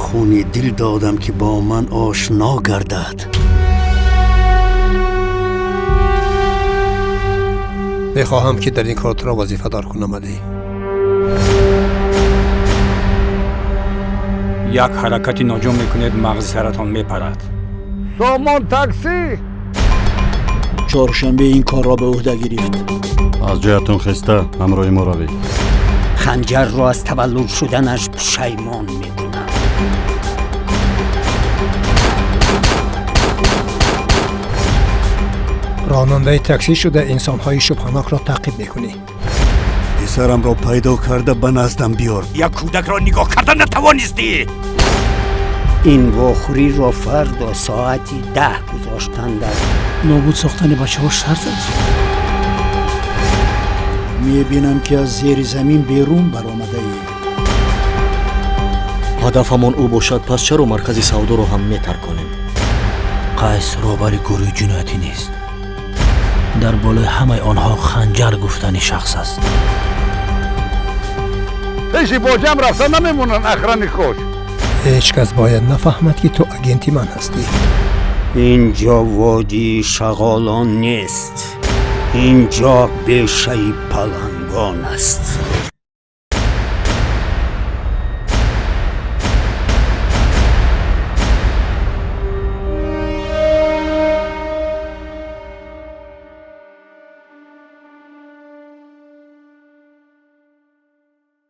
Хуни дил додам, ки бо ман ошно гардад. Мехоҳам, ки дар ин кор туро вазифадор кунам, Алӣ. Як ҳаракати ноҷо мекунед, мағзи саратон мепарад. Сомон таксӣ. Чоршанбе ин корро ба уҳда гирифт. Аз ҷоятон хеста, ҳамроҳи мо равед. Ханҷарро аз таваллуд шуданаш пушаймон мекунам. Ронандаи таксӣ шуда, инсонҳои шубҳанокро таъқиб мекунӣ. Писарамро пайдо карда, ба наздам биёр. Як кӯдакро нигоҳ карда натавонистӣ. Ин вохӯриро фардо соати 10 гузоштанда. Нобуд сохтани бачаҳо шарт аст. Мебинам, ки аз зери замин берун баромадаӣ. Ҳадафамон ӯ бошад, пас чаро маркази савдоро ҳам метарконем? Қайс роҳбари гурӯҳи ҷиноятӣ нест. Дар болои ҳамаи онҳо Ханҷар гуфтани шахс аст. Пеши боҷам рафта намемонанд охранникош. Ҳеҷ кас бояд нафаҳмад, ки ту агенти ман ҳастӣ. Ин ҷо водии шағолон нест, ин ҷо бешаи палангон аст.